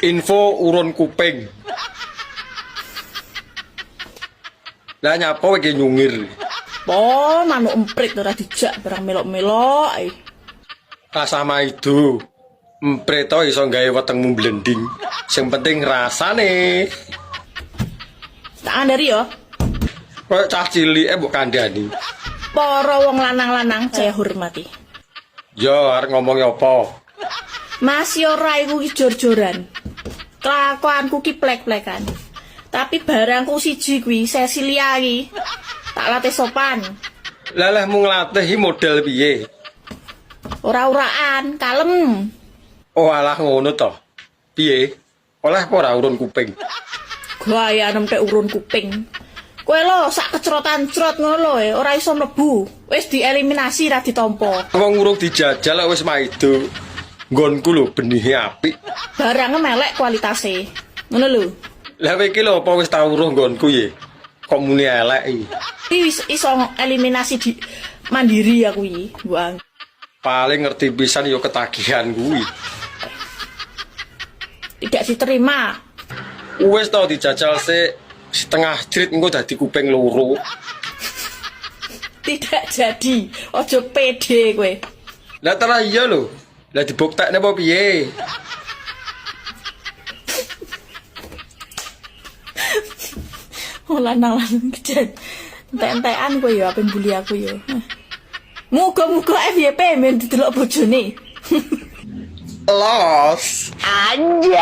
Info urun kuping. Lah nyapa iki nyungir. Po, manuk emprit ora dijak barang melok-melok ae. Rasa itu. Emprit to iso gawe wetengmu blending. Sing penting rasane. Tak kandhani yo. Koyo cah cilik mbok kandhani. Para wong lanang-lanang saya hormati. Yo arep ngomong apa? Mas yo raiku ki jor-joran. Kelakuanku ki plek-plekan. Tapi barangku siji kuwi Cecilia iki. Tak latih sopan. Lah lehmu nglatih iki model piye? Ora-oraan, kalem. Oh alah ngono to. Piye? Oleh apa ora urun kuping? Gaya nempe urun kuping. Kowe lho sak kecrotan crot ngono lho ora iso mlebu. Wis dieliminasi ra ditampa. Wong urung dijajal kok wis maido. Nggonku lho benihe apik. Barangnya melek kualitase. Ngono lho. Lah kowe iki lho apa wis tau weruh nggonku ye? Kok muni elek iki? Iki wis iso eliminasi di mandiri aku iki, Mbok. Paling ngerti pisan yo ketagihan kuwi. Tidak diterima. Wis tau dijajal sik setengah jrit engko dadi kuping loro. Tidak jadi. Ojo pede kowe. Lah tera iya lho. Lah dibuktekne apa piye? Oh lanang-lanang kejan. Entek-entekan kowe ya ape mbuli aku ya. Muga-muga FYP men didelok bojone. Los. Anjay.